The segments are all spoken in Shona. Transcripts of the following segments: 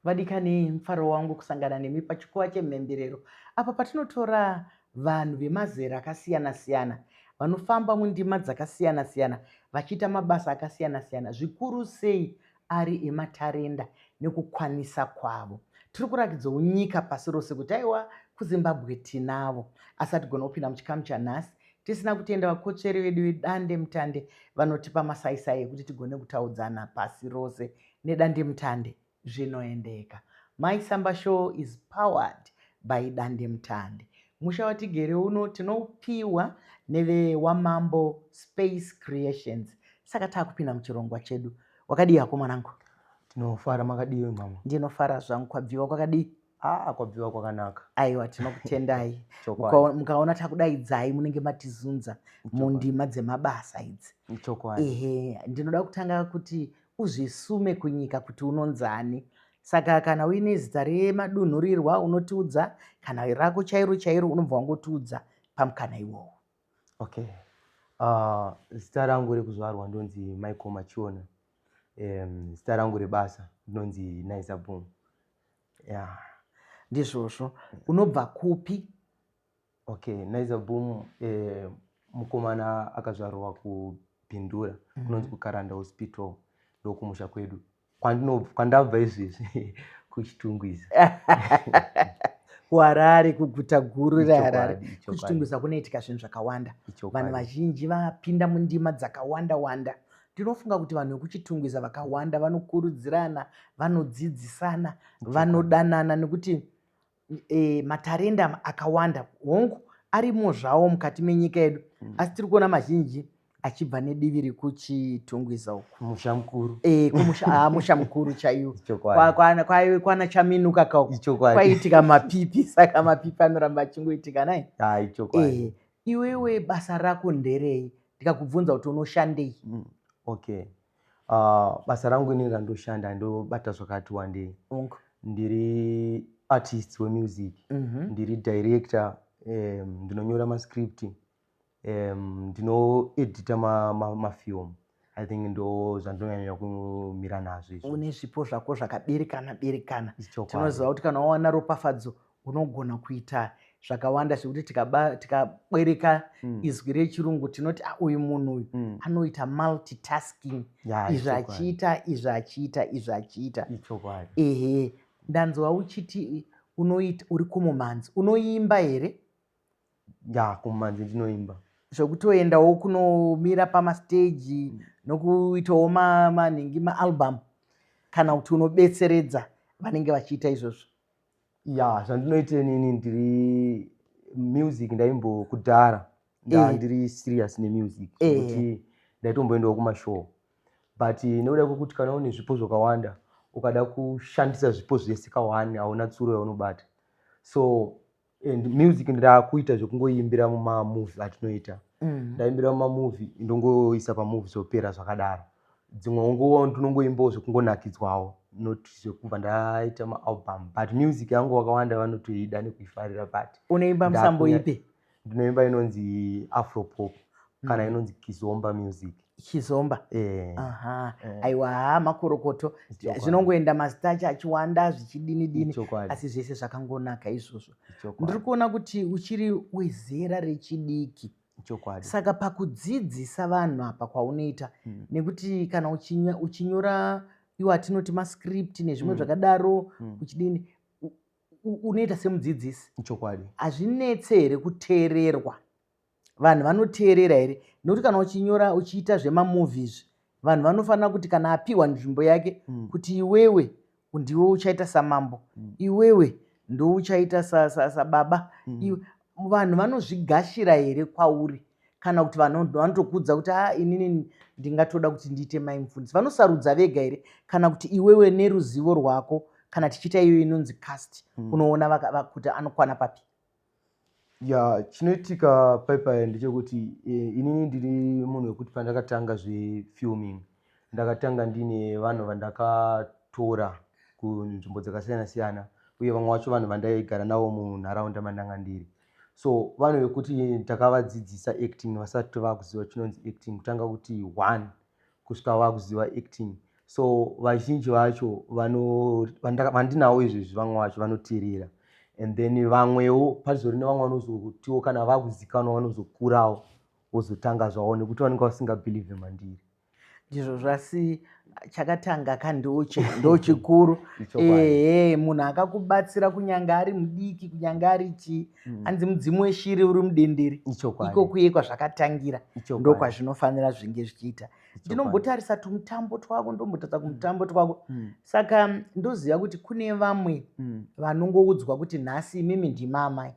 Vadikani, mufaro wangu kusangana nemi pachikuva chemhemberero apo patinotora vanhu vemazera akasiyana-siyana vanofamba mundima dzakasiyana-siyana vachiita mabasa akasiyana-siyana zvikuru sei ari ematarenda nekukwanisa kwavo. Tiri kurakidzawo nyika pasi rose kuti aiwa kuZimbabwe tinavo. Asi hatigona kupinda muchikamu chanhasi tisina kutenda vakotsveri vedu vedande mutande vanotipa masaisai ekuti tigone kutaudzana pasi rose nedandemutande zvinoendeka. Mai Samba Show is powered by Dandemutande. Musha watigere uno tinoupiwa neveWamambo Space Creations. Saka taakupinda muchirongwa chedu. Wakadii hako mwanangu? Tinofara, makadii mama? Ndinofara zvangu, kwabviwa kwakadii? Ah, kwabviwa kwakanaka. Aiwa, tinokutendai. Mukaona takudaidzai munenge matizunza mundima dzemabasa idzi. Chokwadi. Ehe, ndinoda kutanga kuti uzvisume kunyika kuti unonzani. Saka kana uine zita remadunhurirwa unotiudza, kana rako chairo chairo unobva wangotiudza pamukana iwowo. Okay. Zita rangu rekuzvarwa ndonzi Michael Machiona. Zita rangu rebasa ndinonzi Naiza Boom. Yeah. Ndizvozvo. Unobva kupi? Okay, Naiza Boom mukomana akazvarwa kuBindura, kunonzi kuKaranda Hospital, ndokumusha kwedu. Kwandabva izvezvi kuChitungwiza. KuHarare, kuguta guru reHarare. KuChitungwiza kunoitika zvinhu zvakawanda. Vanhu vazhinji vapinda mundima dzakawanda wanda. Ndinofunga kuti vanhu vekuChitungwiza vakawanda vanokurudzirana, vanodzidzisana, vanodanana nekuti matarenda akawanda hongu arimo zvawo mukati menyika yedu, asi tiri kuona mazhinji achibva nedivi rekuChitungwiza uku. Musha mukuru. Kumusha, musha mukuru chaiwo. Kwaive kwana Chaminuka kauku. Kwaiitika mapipi, saka mapipi anoramba achingoitika nai. Iwewe basa rako nderei? Ndikakubvunza kuti unoshandei? Okay. Basa rangu inini randoshanda ndobata zvakati wandei. Ndiri artist wemusic, ndiri director, ndinonyora mascript, ndinoedita mafilm. I think ndo zvandinonyanya kumira nazvo izvo. Une zvipo zvako zvakaberekana berekana. Tinoziva kuti kana wawana ropafadzo unogona kuita zvakawanda zvekuti tikabwereka izwi rechirungu tinoti ah, uyu munhu uyu anoita multitasking, izvi achiita, izvi achiita, izvi achiita. Ehe, ndanzwa uchiti unoita uri kumumhanzi, unoimba here? Ya, kumumhanzi ndinoimba. Zvekutoendawo kunomira pamasteji nokuitawo manhingi maalbum, kana kuti unobetseredza vanenge vachiita izvozvo? Ya, zvandinoita inini ndiri music, ndaimbo kudhara nda ndiri serious nemusic zvekuti ndaitomboendawo kumashow, but nekuda kwekuti kana une zvipo zvakawanda ukada kushandisa zvipo zvese kahwani hauna tsuro yaunobata. So and music ndakuita zvekungoimbira mumamovie atinoita. Ndaimbira mumamovie, ndongoisa pamovie, zvopera zvakadaro. Dzimwe nguva ndinongoimbawo zvekungonakidzwawo, not zvekubva ndaita maalbum, but music yangu vakawanda vanotoida nekuifarira, but Unoimba musambo ipi? Ndinoimba inonzi afropop kana inonzi kizomba music. Kizomba. Eh. Aha. Aiwa, ha, makorokoto. Zvinongoenda mazita acho achiwanda zvichidini dini, asi zvese zvakangonaka izvozvo. Ndiri kuona kuti uchiri wezera rechidiki. Saka pakudzidzisa vanhu apa kwaunoita, nekuti kana uchinyora iwo atinoti mascript nezvimwe zvakadaro, uchidini, unoita semudzidzisi. Hazvinetse here kuteererwa? Vanhu vanoteerera here? Nekuti kana uchinyora uchiita zvemamovies, vanhu vanofanira kuti kana apiwa nzvimbo yake kuti iwewe ndiwe uchaita samambo, iwewe ndo uchaita sababa, iwe, vanhu vanozvigashira here kwauri, kana kuti vanotokudza kuti a inini ndingatoda kuti ndiite mai mufundisi? Vanosarudza vega here, kana kuti iwewe neruzivo rwako, kana tichiita iyo inonzi cast, unoona kuti anokwana papi? Ya, chinoitika paipai ndechekuti inini ndiri munhu wekuti pandakatanga zvefilming ndakatanga ndine vanhu vandakatora kunzvimbo dzakasiyana siyana, uye vamwe vacho vanhu vandaigara navo munharaunda mandanga ndiri. So vanhu vekuti takavadzidzisa acting vasati vakuziva chinonzi acting, kutanga kuti one kusvika vakuziva acting. So vazhinji vacho vandinawo izvezvi, vamwe vacho vanoteerera, and then vamwewo pazori nevamwe vanozotiwo kana vakuzikanwa vanozokurawo vozotanga zvavo nekuti vanenge vasingabhilivhe mandiri. Ndizvo zvasi chakatanga ka ndo chikuru. Ehe, munhu akakubatsira kunyange ari mudiki, kunyange ari chii, hanzi mudzimu weshiri uri mudendere. Iko kuye kwazvakatangira, ndokwazvinofanira zvinge zvichiita. Ndinombotarisa tumutambo twako, ndombotarisa kumutambo twako. Saka ndoziva kuti kune vamwe vanongoudzwa kuti nhasi imimi ndima amai,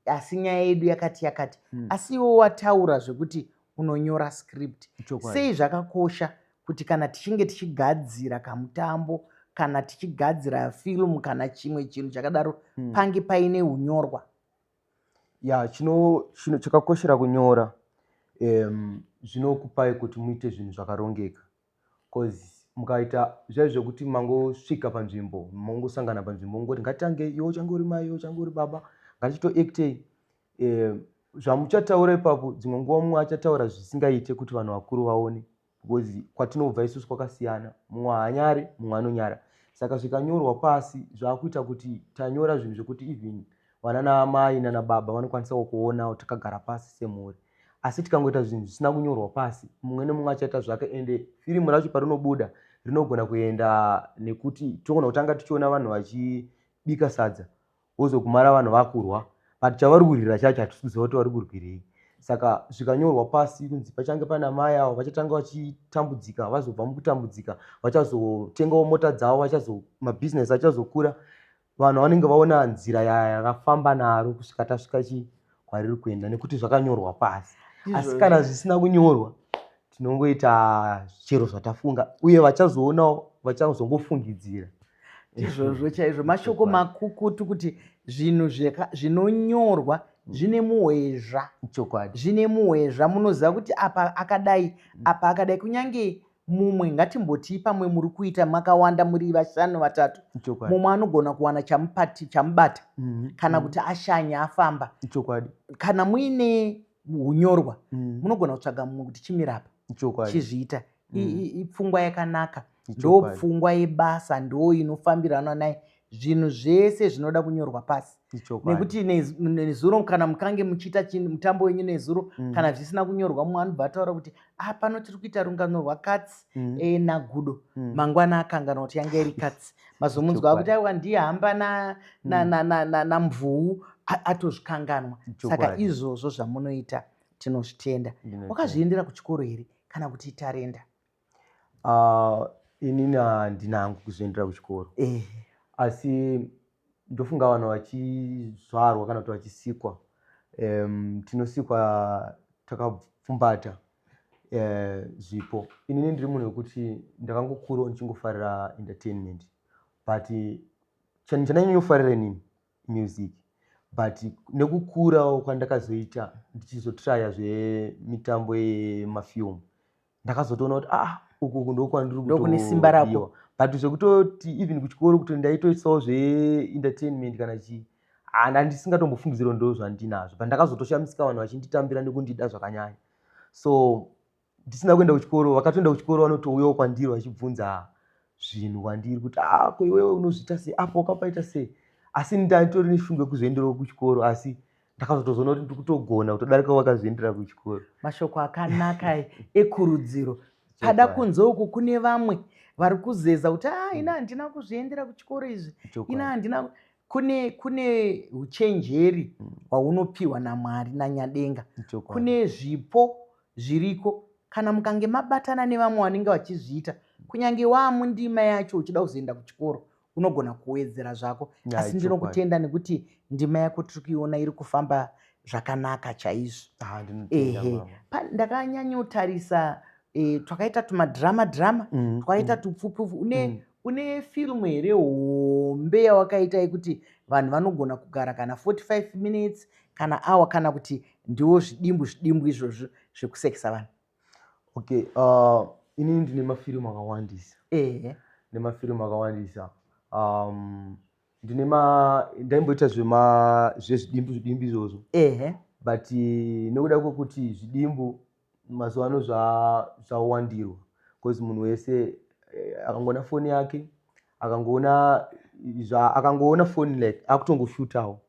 asi nyaya yedu yakati yakati. Asi iwe wataura zvekuti unonyora script. Sei zvakakosha kuti kana tichinge tichigadzira kamutambo, kana tichigadzira filimu, kana chimwe chinhu chakadaro, pange paine unyorwa? Ya, chino chakakoshera kunyora, zvinokupai kuti muite zvinhu zvakarongeka, cause mukaita zvai zvekuti mangosvika panzvimbo, mangosangana panzvimbo, mongoti ngatitange, iwe uchange uri mai, iwe uchange uri baba, ngatitoactei, zvamuchataura ipapo, dzimwe nguva mumwe achataura zvisingaite kuti vanhu vakuru vaone, because kwatinobva isusu kwakasiyana. Mumwe haanyari, mumwe anonyara. Saka zvikanyorwa pasi, zvaakuita kuti tanyora zvinhu zvekuti even vana naamai nana baba vanokwanisawo kuonawo takagara pasi semhuri. Asi tikangoita zvinhu zvisina kunyorwa pasi, mumwe nemumwe achaita zvake, ende firimu racho parinobuda rinogona kuenda nekuti tinogona kutanga tichiona vanhu vachibika sadza, wozogumara vanhu vakurwa, but chavari kurwira chacho hatisi kuziva kuti vari kurwirei. Saka zvikanyorwa pasi kunzi pachange pana mai avo vachatanga vachitambudzika, vazobva mukutambudzika, vachazotengawo mota dzavo, vachazo mabhizinesi achazokura, vanhu vanenge vaona nzira yakafamba naro kusvika tasvika chi kwariri kuenda, nekuti zvakanyorwa pasi. Asi kana zvisina kunyorwa, tinongoita chero zvatafunga, uye vachazoonawo vachazongofungidzira. Izvozvo chaizvo, mashoko makukutu kuti zvinhu zvinonyorwa zvine muhwezva. Zvine muhwezva, munoziva kuti apa akadai, apa akadai. Kunyange mumwe, ngatimboti pamwe muri kuita makawanda, muri vashanu, vatatu, mumwe anogona kuwana chamupati chamubata, kana kuti ashanya, afamba. Kana muine unyorwa, munogona kutsvaga mumwe kuti chimirapa, chizviita. Ipfungwa yakanaka, ndo pfungwa yebasa, ndo inofambirana naye. Zvinhu zvese zvinoda kunyorwa pasi, nekuti nezuro kana mukange muchiita mutambo wenyu nezuro, kana zvisina kunyorwa, mumwe anobva ataura kuti ah, pano tiri kuita rungano rwakatsi nagudo. Mangwana akanganwa kuti yanga iri katsi, mazomunzwa kuti aiwa, ndiye hamba namvuu, atozvikanganwa. Saka izvozvo zvamunoita tinozvitenda. Wakazviendera kuchikoro here, kana kuti itarenda? Inini handina hangu kuzoendera kuchikoro, asi ndofunga vanhu vachizvarwa kana kuti vachisikwa, tinosikwa takapfumbata zvipo. Inini ndiri munhu wekuti ndakangokurawo ndichingofarira entertainment, but chinhu chandanyanya inini music. But nekukurawo kwandakazoita ndichizotraya zvemitambo yemafilm, ndakazotoona kuti ah, uku ndokwandiri. Ndokune simba rako. But zvekutoti even kuchikoro kuti ndaitoisawo zveentertainment kana chii, handa ndisingatombofungidziro ndo zvandinazvo. But ndakazotoshamisika vanhu vachinditambira nekundida zvakanyanya. So ndisina kuenda kuchikoro, vakatoenda kuchikoro vanotouyawo kwandiri vachibvunza zvinhu kwandiri kuti ah, ko iwewe unozviita sei, apo wakapaita sei? Asi ndatori neshungu yekuzoenderawo kuchikoro, asi ndakazotozoona kuti ndiri kutogona kutodarika vakazoendera kuchikoro. Mashoko akanaka ekurudziro. Pada kunze uku kune vamwe vari kuzeza kuti a, ina handina kuzviendera kuchikoro izvi, ina handina. Kune uchenjeri hwaunopiwa naMwari, naNyadenga. Kune zvipo zviriko. Kana mukange mabatana nevamwe vanenge vachizviita, kunyange waamundima yacho uchida kuzoenda kuchikoro, unogona kuwedzera zvako. Asi ndinokutenda nekuti ndima yako tiri kuiona iri kufamba zvakanaka chaizvo. Ah, ndinotenda, Ehe. mama. Ndakanyanyotarisa twakaita tumadhirama dhirama, twakaita tupfupi. Une une filimu here hombe yawakaita yekuti vanhu vanogona kugara kana 45 minutes kana hour, kana kuti ndiwo zvidimbu zvidimbu izvozvo zvekusekesa vanhu? Okay, inini ndine mafirimu akawandisa. Nemafirimu akawandisa. Ndine ma ndaimboita zvema zvezvidimbu zvidimbu izvozvo, but nekuda kwekuti zvidimbu mazuva ano zvawandirwa, because munhu wese Akangoona foni yake, akangoona zva akangoona foni, like akutongoshutawo.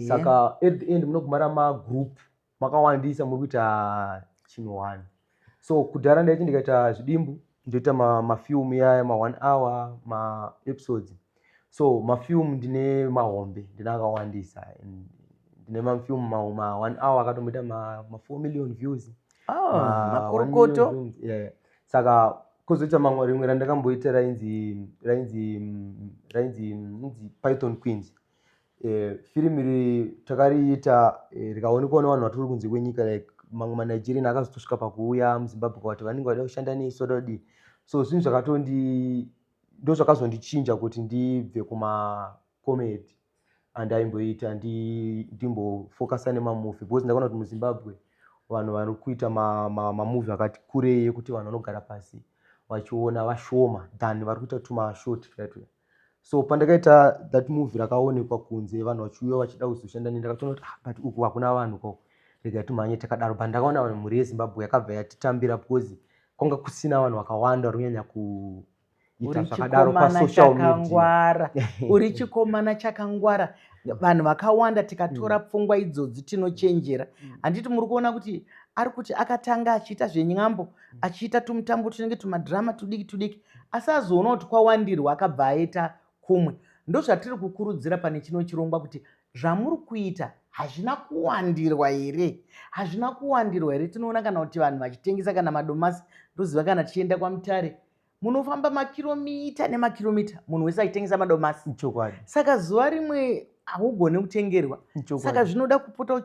Saka at the end munogumara magroup makawandisa muri kuita chinhu one. So kudhara ndaiti ndikaita zvidimbu, ndoita mafilm yaya ma1 hour, maepisodes. So mafilm ndine mahombe, ndine akawandisa. Ndine mafilm ma1 hour akatomboita ma4 million views. Oh, makorokoto. 1 million views, yeah. Saka kwozoita mamwe, rimwe randakamboita rainzi Python Queens. Firimu iri takariita, rikaonekwa nevanhu vatori kunze kwenyika, like mamwe maNigerian akazotosvika pakuuya muZimbabwe kwati vanenge vada kushanda nesu, vada kudii. So zvinhu zvakatondi ndo zvakazondichinja kuti ndibve kumacomedy andaimboita, ndimbofocusa nemamovie, because ndakaona kuti muZimbabwe vanhu vari kuita mamovie akati kurei ekuti vanhu vanogara pasi vachiona vashoma than vari kuita tumashort tuya tuya. So pandakaita that movie, rakaonekwa kunze, vanhu vachiuya vachida kuzoshanda neni. Ndakatoona kuti, ah, but uku hakuna vanhu koko, rega timhanye takadaro. But ndakaona vanhu, mhuri yeZimbabwe yakabva yatitambira, because kwanga kusina vanhu vakawanda vari kunyanya kuita Uri zvakadaro chikomana pasocial media. chakangwara, uri chikomana chakangwara. Vanhu vakawanda tikatora pfungwa idzodzi tinochenjera. Handiti muri kuona kuti ari kuti akatanga achiita zvenyambo, achiita tumutambo tunenge tumadhirama tudiki tudiki, asi azoona kuti kwawandirwa, akabva aita kumwe. Ndozvatiri kukurudzira pane chino chirongwa, kuti zvamuri kuita hazvina kuwandirwa here? Hazvina kuwandirwa here? Tinoona kana kuti vanhu vachitengesa kana madomasi. Ndoziva kana tichienda kwaMutare, munofamba makiromita nemakiromita, munhu wese achitengesa madomasi. Saka zuva rimwe haugoni kutengerwa. Saka zvinoda kupota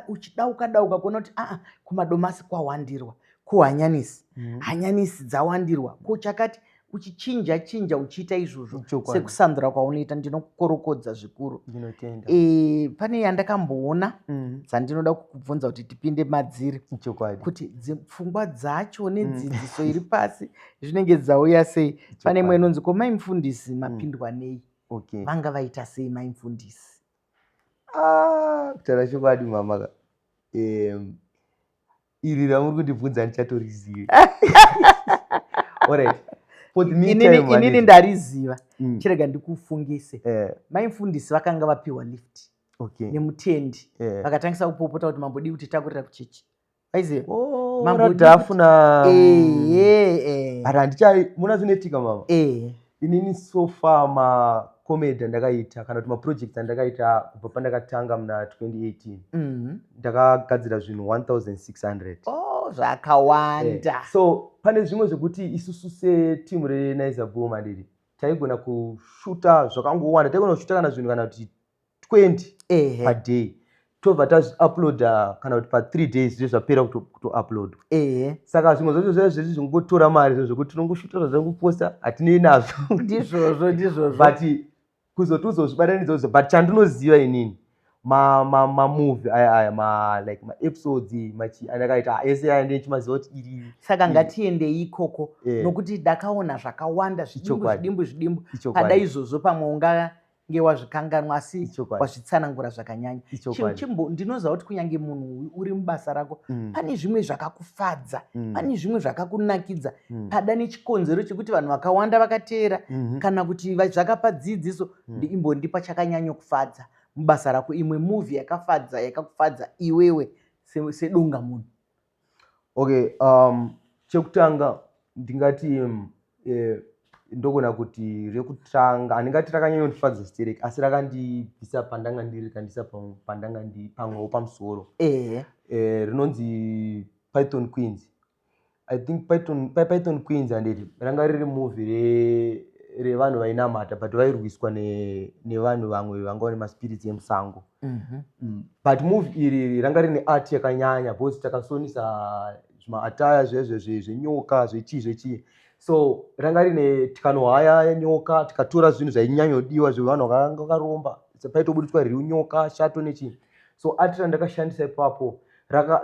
uchidauka dauka kuona kuti aa, kumadomasi kwawandirwa, kuhanyanisi, hanyanisi dzawandirwa, ko chakati, uchichinja chinja uchiita izvozvo. Sekusandura kwaunoita, ndinokukorokodza zvikuru. Ndinotenda. Pane yandakamboona dzandinoda kukubvunza kuti tipinde madziri, kuti pfungwa dzacho nedzidziso iri pasi zvinenge dzauya sei. Pane imwe inonzi, "Ko mai mufundisi mapindwa nei?" Vanga vaita sei mai mufundisi? Ah, kutaura chokwadi mama ka, iri ramuri kundibvunza ndichatorizive. Alright, for the meantime, Inini handiti- ndariziva. Chirega ndikufungise. Mai mufundisi vakanga vapiwa lift nemutendi, vakatangisa kupopota kuti mambodii kuti takurira kuchechi, vaiziva? Oh, Mambodii radhafu na Ehe. But handicha muna zvinoitika mama. Inini so far macomedy andakaita kana kuti maprojects andakaita kubva pandakatanga muna 2018, ndakagadzira zvinhu 1600. Oh, zvakawanda. So pane zvimwe zvekuti isusu setimu reNaiza Boom, handiti, taigona kushuta zvakangowanda. Taigona kushuta kana zvinhu kana kuti 20 paday, tobva tazviuploada kana kuti pa3 days zve zvapera kutouploadwa. Saka zvimwe zvacho zvaiva zviri zvingotora mari, zvo zvekuti tinongoshuta zvatangoposta, hatinei nazvo. Ndizvozvo, ndizvozvo. But kuzoti uzozvibatanidza, but chandinoziva inini, mamovie aya aya ma like maepisodes machi andakaita ese aya, ndechimaziva kuti iri Saka iri. Ngatiendei ikoko, nokuti ndakaona zvakawanda, zvidimbu, zvidimbu, zvidimbu. Pada izvozvo pamwe ungange wazvikanganwa, asi wazvitsanangura zvakanyanya. Chimbo ndinoziva kuti kunyange munhu uyu uri mubasa rako, pane zvimwe zvakakufadza, pane zvimwe zvakakunakidza, pada nechikonzero chekuti vanhu vakawanda vakateera, kana kuti zvakapa dzidziso. Imbondipa chakanyanyokufadza mubasa rako, imwe movie yakafadza, yakakufadza iwewe sedunga munhu. Okay, chekutanga ndingati ndogona kuti rekutanga handingati rakanyanyondifadza stereki, asi rakandibvisa pandanga ndiri, rikandisa pandanga pamwewo pamusoro. Rinonzi Python Queens, I think. Python Queens, handiti, ranga riri movie revanhu vainamata, but vairwiswa nevanhu vamwe vanga vane maspirits emusango. But movie iri ranga rine art yakanyanya, because takasonisa zvimaataya zvezve zvenyoka, zvechii zvechii. So ranga rine, tikanohaya nyoka, tikatora zvinhu zvainyanyodiwa zvevanhu vakanga vakaromba. Paitobuditswa real nyoka, shato nechii. So art randakashandisa ipapo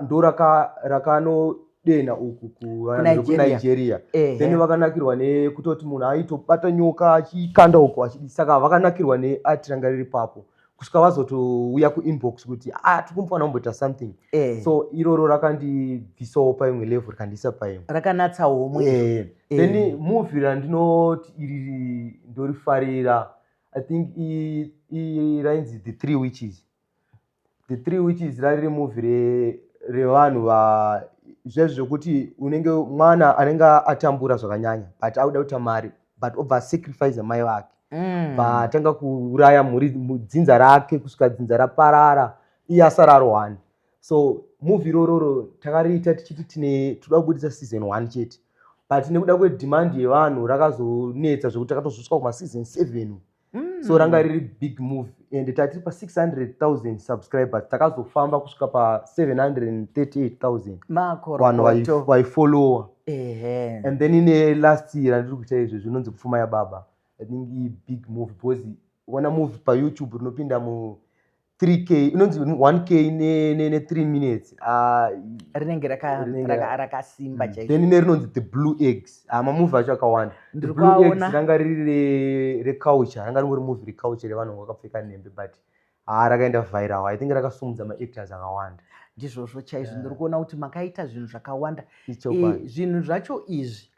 ndo rakanodena uku kuNigeria. kuNigeria. Then vakanakirwa nekutoti munhu aitobata nyoka achikanda uku achidi. Saka vakanakirwa neart ranga riri papo. Kusvika vazotouya kuinbox kuti, "Ah, tiri kumufanira kumboita something." So iroro rakandibvisawo paimwe level, rikandiisa paimwe. Rakanatsa homwe. Then movie randinoti iri ndorifarira, I think rainzi The Three Witches. The Three Witches rariri movie revanhu va zvezvo zvekuti unenge mwana anenge atambura zvakanyanya, but auda kuita mari, but obva asacrifice mai vake. Vatanga kuuraya mhuri, dzinza rake, kusvika dzinza raparara, iye asara ari one. So movie irororo takariita tichiti tine toda kubudisa season one chete, but nekuda kwedemand yevanhu rakazonetsa zvekuti takatozosvika kumaseason 7. So ranga riri big movie and tatiri pa600 000 subscribers, takazofamba kusvika pa738 000 vanhu Makorokoto. vaifollowa. And then ine last year randiri kuita izvo zvinonzi Pfuma Yababa. I think ibig movie because ukaona movie paYouTube rinopinda mu 3K, inonzi 1K ne3 minutes. Ah, rinenge rinenge rakasimba chaizvo. Then ine rinonzi The Blue Eggs. Ah, mamovie acho akawanda. The Ndiri Blue Eggs kuaona. ranga riri reculture, ranga ringori movie reculture revanhu vakapfeka nhembe, but haa, rakaenda viral. I think rakasumudza maactors akawanda. Ndizvozvo chaizvo. Ndiri kuona kuti makaita zvinhu zvakawanda. Ichokwadi. Zvinhu zvacho izvi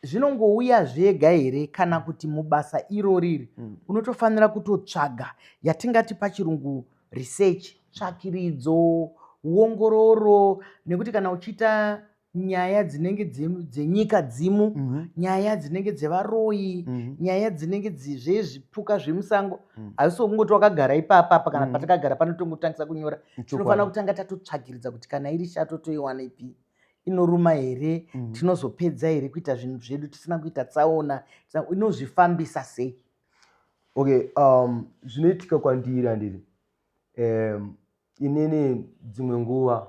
zvinongouya zvega here, kana kuti mubasa iroriri unotofanira kutotsvaga yatingati pachirungu research, tsvakiridzo, ongororo? Nekuti kana uchiita nyaya dzinenge dzenyika dzimu, nyaya dzinenge dzevaroyi, nyaya dzinenge zvezvipuka zvemusango, haisi kungoti wakagara ipapapa kana patakagara panotongotangisa kunyora. Tinofanira kutanga tatotsvakiridza kuti kana iri shato toiwana ipi, inoruma here, tinozopedza here kuita zvinhu zvedu tisina kuita tsaona, inozvifambisa sei? Okay, zvinoitika kwandiri, handiri inini dzimwe nguva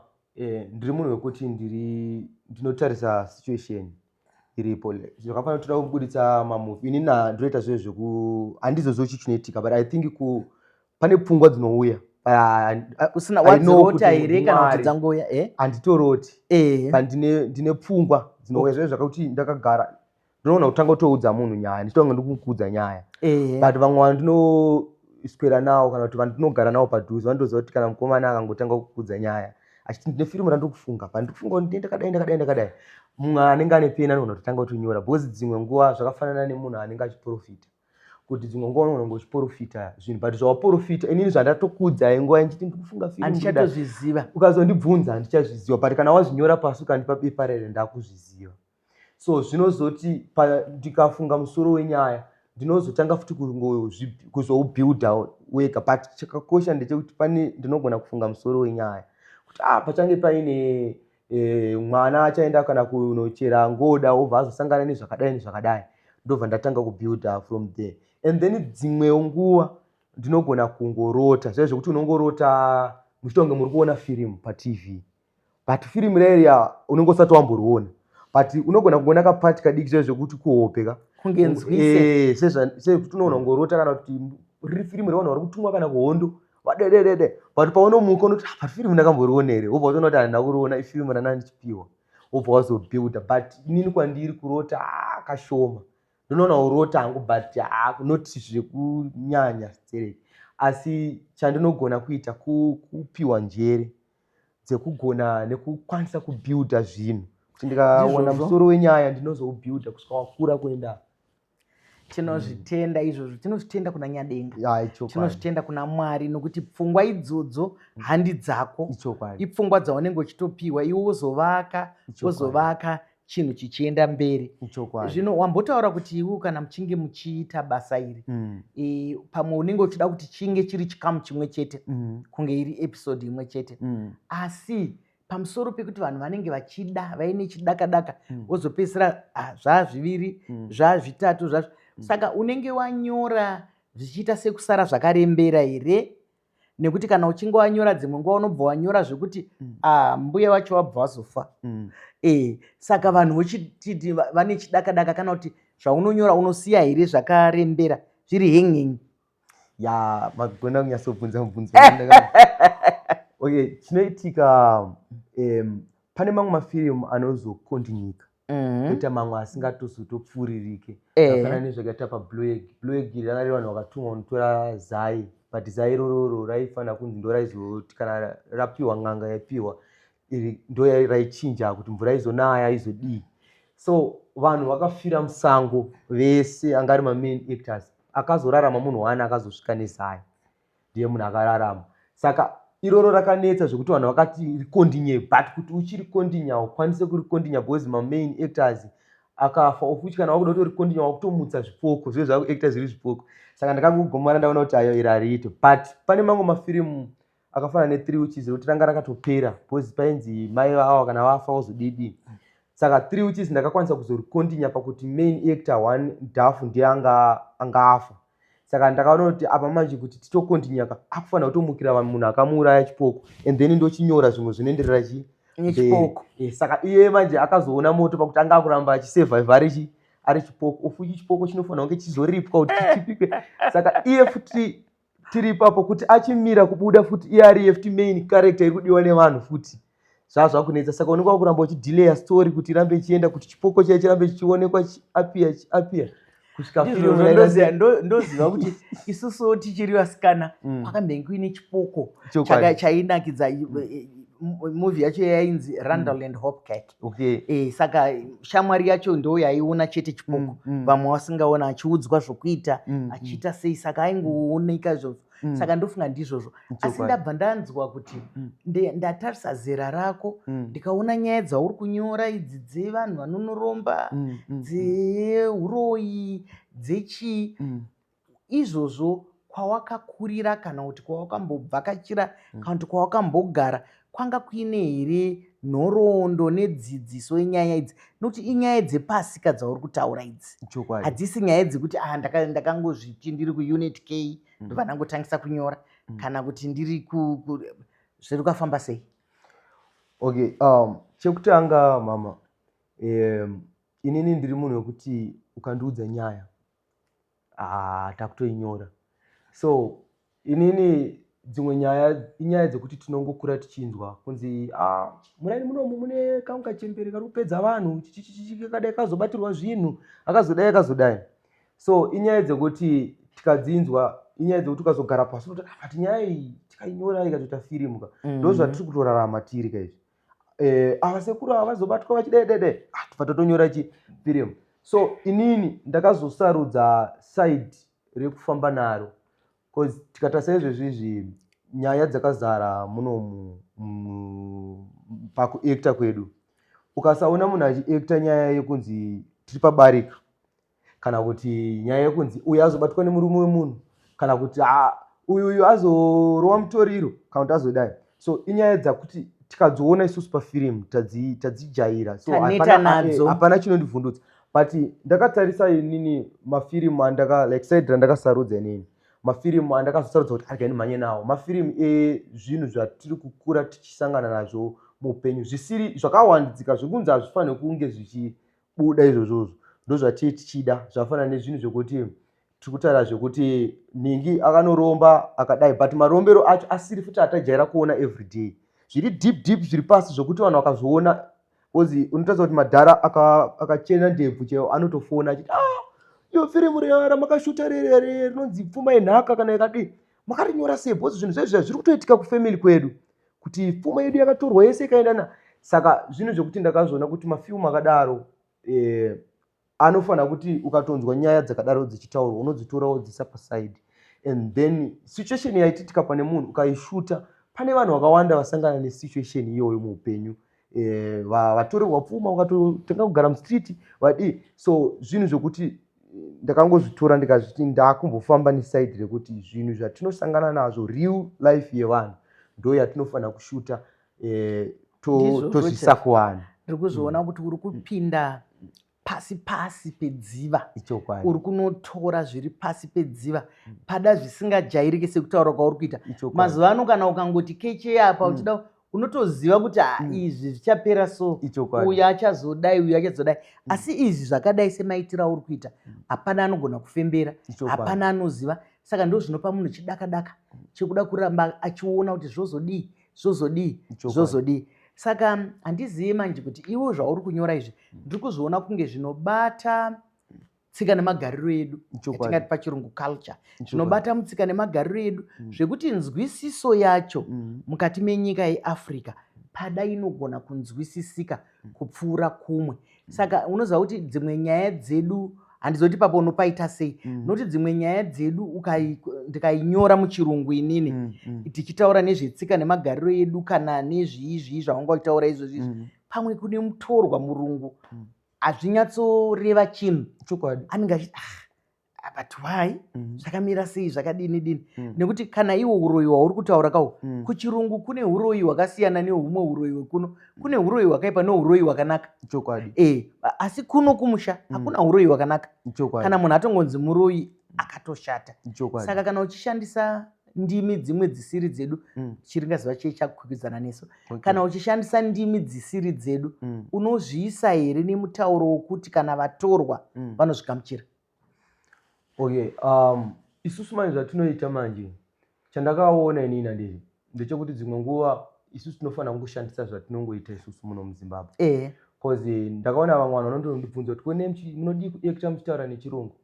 ndiri munhu wekuti ndiri ndinotarisa situation iripo. Zvakafanira toda kubuditsa mamovie, inini ndinoita zve zveku handizozvo chi chinoitika, but I think pane pfungwa dzinouya. Usina I know wadzirota kuti here kana kuti Mwari. dzangouya? Handitoroti, but ndine pfungwa dzinouya zve zvakakuti ndakagara ndinoona kutanga kutoudza munhu nyaya, ndichitonga ndikukuudza nyaya, but vamwe vandinoswera nawo kana kuti vandinogara nawo padhuze vanotoziva kuti kana mukomana akangotanga kukudza nyaya achiti, "Ndine firimu randiri kufunga, but ndiri kufunga kuti ndine ndakadai, ndakadai, ndakadai," mumwe anenge ane peni anogona kutotanga kutonyora, because dzimwe nguva zvakafanana nemunhu anenge achiprofita, kuti dzimwe nguva unogona kunge uchiprofita zvinhu, but zvawaprofita, inini zvandatokuudzai nguva ndichiti ndiri kufunga firimu kudai, Handichatozviziva. ukazondibvunza handichazviziva, but kana wazvinyora pasi ukandipa bepa rere, ndakuzviziva. So zvinozoti ndikafunga musoro wenyaya, ndinozotanga futi kuzoubuilda wega, but chakakosha ndechekuti pane ndinogona kufunga musoro wenyaya kuti, ah, pachange paine mwana achaenda kana kunochera ngoda, wobva azosangana nezvakadai nezvakadai, ndobva ndatanga kubuilda from there. And then dzimwewo nguva ndinogona kungorota zviya zvekuti unongorota muchitonge muri kuona firimu paTV, but firimu reriya unenge usati wamboriona, but unogona kuona kapati kadiki zviya zvekuti kuhope ka. Kunge nzwise. Sekuti unoona kungorota kana kuti riri firimu revanhu vari kutumwa kana kuhondo vadededede, but paunomuka unoti, "Ah, but firimu ndakamboriona here?" Wobva watoona kuti handina kuriona, ifirimu rana ndichipiwa, wobva wazobuilda. But inini kwandiri kurota, ah, kashoma. Ndinoona urota hangu, but ah, not zvekunyanya stereki. Asi chandinogona kuita kupiwa njere dzekugona nekukwanisa kubuilda zvinhu, kuti ndikawana Ndizvozvo. musoro wenyaya, ndinozoubuilda kusvika wakura kuenda. Tinozvitenda izvozvo, tinozvitenda kuna Nyadenga. Ya, ichokwadi. Tinozvitenda kuna Mwari, nokuti pfungwa idzodzo handi dzako. Ichokwadi. Ipfungwa dzaunenge uchitopiwa iwe, wozovaka, wozovaka chinhu chichienda mberi. Zvino wambotaura kuti iwe kana muchinge muchiita basa iri, pamwe unenge uchida kuti chinge chiri chikamu chimwe chete, kunge iri episode imwe chete, asi pamusoro pekuti vanhu vanenge vachida vaine chidakadaka, wozopedzisira, ah, zvazviviri, zvazvitatu, zvazvo. Saka unenge wanyora zvichiita sekusara zvakarembera here? Nekuti kana uchinge wanyora, dzimwe nguva unobva wanyora zvekuti ah, mbuya vacho vabva vazofa. Saka vanhu vochititi vane chidakadaka, kana kuti zvaunonyora unosiya here zvakarembera zviri hanging? Ya, magona kunyatsobvunza mubvunzo. Okay, chinoitika, pane mamwe mafirimu anozokontinyika, koita mamwe asingatozotopfuuririke. Zvakafanana nezvakaita paBlue Egg. Blue Egg ranga riri vanhu vakatumwa kunotora zai. But zai irororo raifanira kunzi ndo raizoti kana rapiwa n'anga yaipiwa iri ndo raichinja kuti mvura izonaya izodii. So vanhu vakafira musango vese anga ari mamain actors. Akazorarama munhu one akazosvika nezai, ndiye munhu akararama. Saka iroro rakanetsa zvekuti vanhu vakati rikondinye, but kuti uchirikondinya ukwanise kurikondinya because mamain actors akafa, of which kana wakuda kutorikondinya wakutomutsa zvipoko zvive zvakuacta zviri zvipoko. Saka ndakangogomara ndaona kuti ayo iri hariite. But pane mamwe mafirimu akafanana nethree Witches rekuti ranga rakatopera because painzi mai vavo kana vafa wozodidi. Saka Three Witches ndakakwanisa kuzorikondinya pakuti main actor one dhafu ndiye anga afa. Saka ndakaona kuti apa manje kuti titokondinya ka akufanira kutomukira munhu akamuuraya chipoko, and then ndochinyora zvimwe zvinoenderera chi nechipoko. Saka iye manje akazoona moto pakuti anga akuramba achisurvive ari chipoko, ofuchi chipoko chinofanira kunge chizoripwa kuti chichipikwe. Saka iye futi tiri ipapo kuti achimira kubuda futi iye ari iye futi main character iri kudiwa nevanhu futi zvazvakunetsa. Saka unenge wakuramba uchidelaya story kuti irambe ichienda, kuti chipoko chiya chirambe chichionekwa chiapia chiapia kusvika film. Ndoziva kuti isusuwo tichiri vasikana kwakambenge kuine chipoko chainakidza. Movie yacho yainzi Randall and Hopkirk. Saka shamwari yacho ndo yaiona chete chipoko, vamwe vasingaona, achiudzwa zvokuita, achiita sei, saka aingooneka izvozvo. Saka ndofunga ndizvozvo, asi ndabva ndanzwa kuti ndatarisa zera rako, ndikaona nyaya dzauri kunyora idzi dzevanhu vanonoromba, dzeuroyi, dzechii, izvozvo kwawakakurira kana kuti kwawakambobvakachira kana kuti kwawakambogara kwanga kuine here nhoroondo nedzidziso yenyaya idzi? Nokuti inyaya dzepasika dzauri kutaura idzi, hadzisi nyaya dzekuti ah, ndakangozviti ndiri kuunit K ndobva ndangotangisa kunyora kana kuti ndiri zviri kafamba sei? Okay, chekutanga mama, inini ndiri munhu wekuti ukandiudza nyaya, ah, takutoinyora. So inini dzimwe nyaya inyaya dzekuti tinongokura tichinzwa kunzi, ah, muraini munomu mune kamwe kachembere kari kupedza vanhu, chichichichi, kakadai, kazobatirwa zvinhu, akazodai, akazodai. So inyaya dzekuti tikadzinzwa, inyaya dzekuti ukazogara pasi unoti, "Ah, but nyaya iyi tikainyora ikatoita firimu ka." Ndo zvatiri kutorarama tiri kaizvi. Ava sekuru ava vazobatwa vachidai dai dai, ah, tobva tatonyora chi firimu. So inini ndakazosarudza side rekufamba naro because tikatarisa izvezvi izvi nyaya dzakazara munomu pakuacta kwedu. Ukasaona munhu achiacta nyaya yekunzi tiri pabarika, kana kuti nyaya yekunzi uyu azobatwa nemurume wemunhu, kana kuti ah, uyu uyu azorowa mutoriro, kana kuti azodai. So inyaya dzakuti tikadziona isusu pafirimu tadzijaira. So Taneta nadzo. Hapana chinondivhundutsa. But ndakatarisa inini mafirimu andaka, like side randakasarudza inini, mafirimu andakazosarudza kuti arega ndimhanye nawo mafirimu ezvinhu zvatiri kukura tichisangana nazvo muupenyu, zvisiri zvakawandidzika, zvekunzi hazvifaniri kunge zvichibuda izvozvozvo. Ndo zvatii tichida, zvafanana nezvinhu zvekuti tiri kutaura zvekuti nhingi akanoromba akadai, but marombero acho asiri futi atajaira kuona everyday, zviri deep deep, zviri pasi, zvokuti vanhu vakazviona, because unotaridza kuti madhara akachena ndebvu chaiwo anotofona achiti, ah, iyo firimu riya ramakashuta rere rinonzi Pfuma Yenhaka kana yakadii, makarinyora sei? Because zvinhu zvezvi zviri kutoitika kufamily kwedu, kuti pfuma yedu yakatorwa yese ikaenda na. Saka zvinhu zvekuti ndakazoona kuti mafilmu akadaro anofanira kuti ukatonzwa nyaya dzakadaro dzichitaurwa unodzitora wodzisa paside, and then situation yaititika pane munhu ukaishuta pane vanhu vakawanda vasangana nesituation iyoyo muupenyu, vatorerwa pfuma, ukatotenga kugara mustreet, vadii. So zvinhu zvekuti ndakangozvitora ndikazviti ndakumbofamba neside rekuti zvinhu zvatinosangana nazvo, real life yevanhu, ndo yatinofanira kushuta, tozvisa kuvanhu. Ndiri kuzviona kuti uri kupinda pasi pasi pedziva. Uri kunotora zviri pasi pedziva pada zvisingajairike sekutaura kwauri kuita. Mazuva ano kana ukangoti keche apa uchida, unotoziva kuti ah, izvi zvichapera so, uyu achazodai, uyu achazodai. Asi izvi zvakadai semaitiro auri kuita, hapana anogona kufembera, hapana anoziva. Saka ndo zvinopa munhu chidakadaka chekuda kuramba achiona kuti zvozodii, zvozodii, zvozodii. Saka handizivi manje kuti iwo zvauri kunyora izvi ndiri kuzviona kunge zvinobata. Tsika nemagariro edu, yatingati pachirungu culture, zvinobata mutsika nemagariro edu, zvekuti nzwisiso yacho mukati menyika yeAfrica pada inogona kunzwisisika kupfuura kumwe. Saka unoziva kuti dzimwe nyaya dzedu, handizoti papo unopaita sei, nokuti dzimwe nyaya dzedu ndikainyora muchirungu inini, tichitaura nezvetsika nemagariro edu kana nezvii zvii zvawanga uchitaura izvozvi izvi, pamwe kune mutorwa murungu hazvinyatsoreva chinhu. Anenge achiti, "Ah, but why? Zvakamira sei? Zvakadini dini?" Nekuti kana iwo uroyi hwauri kutaura kawo, kuchirungu kune uroyi hwakasiyana nehumwe uroyi hwekuno. Kune uroyi hwakaipa neuroyi hwakanaka. Asi kuno kumusha hakuna uroyi hwakanaka. Kana munhu atongonzi muroyi, akatoshata. Saka kana uchishandisa ndimi dzimwe dzisiri dzedu, chiringaziva chii chakukwikwidzana nesu, kana uchishandisa ndimi dzisiri dzedu, unozviisa here nemutauro wokuti kana vatorwa vanozvigamuchira? Okay, isusu manje zvatinoita manje, chandakaona inini handiti, ndechekuti dzimwe nguva isusu tinofanira kungoshandisa zvatinongoita isusu muno muZimbabwe, 'cause ndakaona vamwe vanhu vanotondibvunza kuti, "Kone munodii kuacta muchitaura nechirungu?"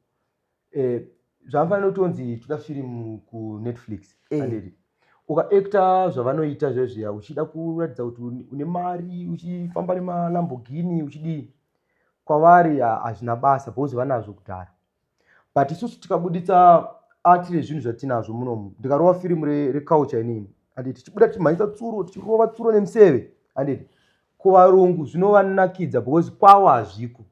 Zvanofanira kutonzi toda firimu kuNetflix, handiti? Ukaacta zvavanoita zvezviya, uchida kuratidza kuti une mari, uchifamba nemaLamborghini, uchidii, kwavari hazvina basa because vanazvo kudhara. But isusu tikabuditsa art rezvinhu zvatinazvo munomu, ndikarova firimu reculture inini, handiti, tichibuda tichimhanyisa tsuro, tichirova tsuro nemuseve, handiti, kuvarungu zvinovanakidza because kwavo hazviko.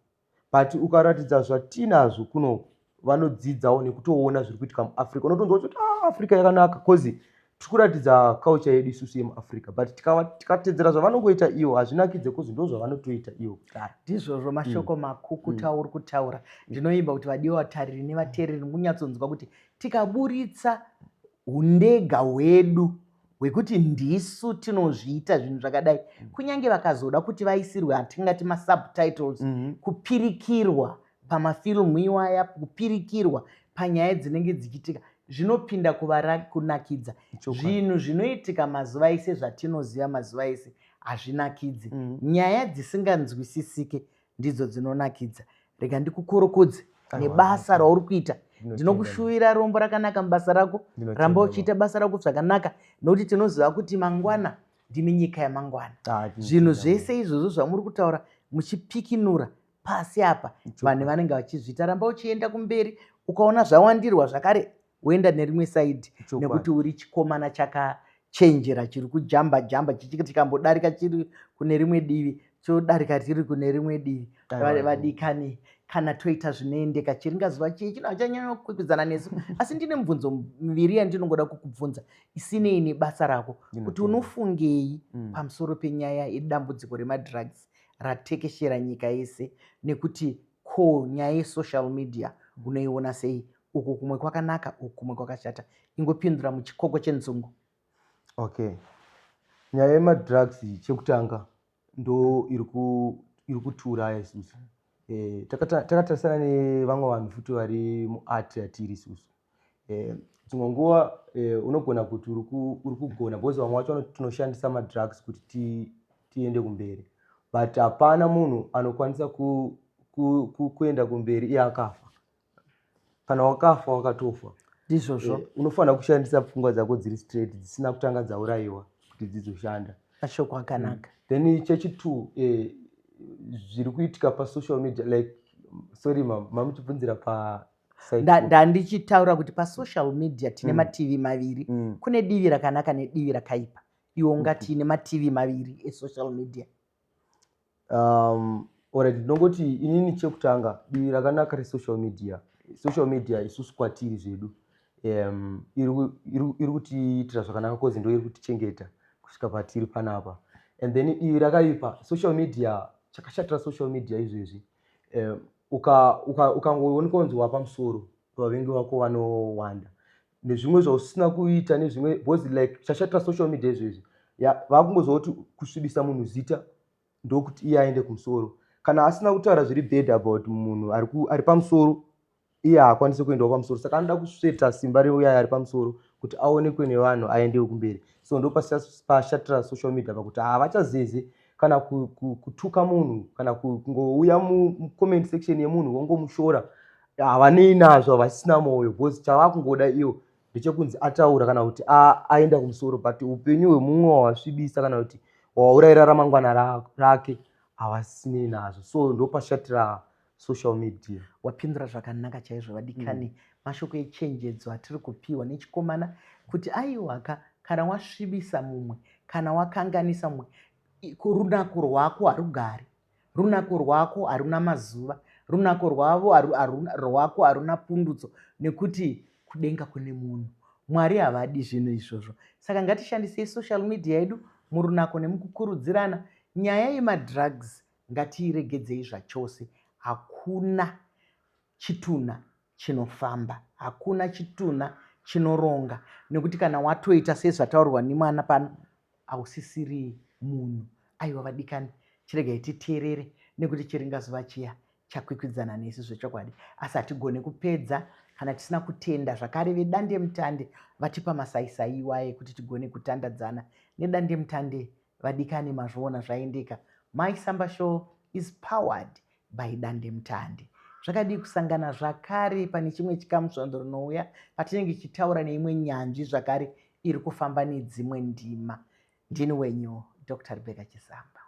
But ukaratidza zvatinazvo kunoku, vanodzidzawo nekutoona zviri kuitika muAfrica. Unotonzwa kuti, "Ah, Africa yakanaka," 'cause tiri kuratidza culture yedu isusu yemuAfrica. But tikatedzera zvavanongoita ivo, hazvinakidze 'cause ndo zvavanotoita ivo kudhara. Ndizvozvo, mashoko makukuta uri kutaura. Ndinoimba kuti vadiwa vatariri nevateereri munyatsonzwa kuti tikaburitsa undega hwedu hwekuti ndisu tinozviita zvinhu zvakadai, kunyange vakazoda kuti vaisirwe hatingati masubtitles, kupirikirwa pamafilimu iwaya, kupirikirwa panyaya dzinenge dzichiitika, zvinopinda kunakidza. Zvinhu zvinoitika mazuva ese, zvatinoziva mazuva ese, hazvinakidzi. Nyaya dzisinganzwisisike ndidzo dzinonakidza. Rega ndikukorokodze nebasa rauri kuita. Ndinokushuvira rombo rakanaka mubasa rako. Ramba uchiita basa rako zvakanaka, nokuti tinoziva kuti mangwana ndimi nyika yamangwana. Ah, zvinhu zvese izvozvo zvamuri kutaura muchipikinura pasi apa, vanhu vanenge vachizviita. Ramba uchienda kumberi. Ukaona zvawandirwa zvakare, woenda nerimwe side, nekuti uri chikomana chakachenjera chiri kujamba jamba, chichiti chikambodarika chiri kune rimwe divi, chodarika chiri kune rimwe divi. Vadikani, kana toita zvinoendeka, chiringazuva chii chino hachanyanya kukwikwidzana nesu. Asi ndine mibvunzo miviri yandinongoda kukubvunza isinei nebasa rako, kuti unofungei pamusoro penyaya yedambudziko remadrugs ratekeshera nyika yese, nekuti ko nyaya yesocial media unoiona sei? Uku kumwe kwakanaka, uku kumwe kwakashata. Ingopindura muchikoko chenzungu. Okay, nyaya yemadrugs, chekutanga ndo iri kutiuraya isusu. Takatarisana nevamwe vanhu futi vari muart yatiri isusu. Dzimwe nguva unogona kuti uri kugona, because vamwe vacho vanoti tinoshandisa madrugs kuti tiende kumberi, but hapana munhu anokwanisa kuenda kumberi iye akafa. Kana wakafa, wakatofa. Ndizvozvo. Unofanira kushandisa pfungwa dzako dziri straight, dzisina kutanga dzaurayiwa, kuti dzizoshanda. Mashoko akanaka. Then chechitwo, zviri kuitika pasocial media, like, sorry, mamuchibvunzira pa side Ndandichitaura kuti pasocial media tine mativi maviri. Kune divi rakanaka nedivi rakaipa. Iwe ungati nemativi maviri esocial media? Alright, ndinongoti inini chekutanga, divi rakanaka resocial media, social media isusu kwatiri zvedu iri kutiitira zvakanaka, 'cause ndo iri kutichengeta kusvika patiri panapa. And then divi rakaipa, social media, chakashatira social media izvezvi, ukangoonekwa kunzi wapamusoro, vavengi vako vanowanda nezvimwe zvausina kuita nezvimwe, because like chashatira social media izvezvi, vakungozwa kuti kusvibisa munhu zita ndokuti iye aende kumusoro. Kana asina kutaura zviri bad about munhu ari pamusoro, iye haakwanisi kuendawo pamusoro. Saka anoda kusveta simba reuya ari pamusoro kuti aonekwe nevanhu, aendewo kumberi. So ndo pashatira social media, pakuti havachazeze kana kutuka munhu, kana kungouya mucomment section yemunhu wongomushora. Havanei nazvo, havasisina mwoyo, because chavakungoda iwo ndechekunzi ataura kana kuti aenda kumusoro, but upenyu hwemumwe wawasvibisa kana kuti wauraira ramangwana rake havasinei nazvo. So ndopashatira social media. Wapindura zvakanaka chaizvo, vadikani. Mashoko echenjedzo atiri kupiwa nechikomana kuti aiwaka, kana wasvibisa mumwe, kana wakanganisa mumwe, runako rwako harugari, runako rwako haruna mazuva, runako rwavo rwako haruna pundutso, nekuti kudenga kune munhu. Mwari havadi zvinhu izvozvo. Saka ngatishandisei social media yedu murunako nemukukurudzirana. Nyaya yemadrugs ngatiiregedzei zvachose. Hakuna chitunha chinofamba, hakuna chitunha chinoronga, nekuti kana watoita sezvataurwa nemwana pano, hausisiri munhu. Aiwa vadikani, chiregai titeerere, nekuti chiringazuva chiya chakwikwidzana nesu zvechokwadi, asi hatigone kupedza kana tisina kutenda zvakare vedandemutande vatipa masaisai iwaye kuti tigone kutandadzana nedandemutande. Vadikani, mazviona zvaendeka. Mai Samba Show is powered by Dandemutande. Zvakadii kusangana zvakare pane chimwe chikamu svondo rinouya, patinenge tichitaura neimwe nyanzvi zvakare iri kufamba nedzimwe ndima. Ndini wenyu Dr Rebecca Chisamba.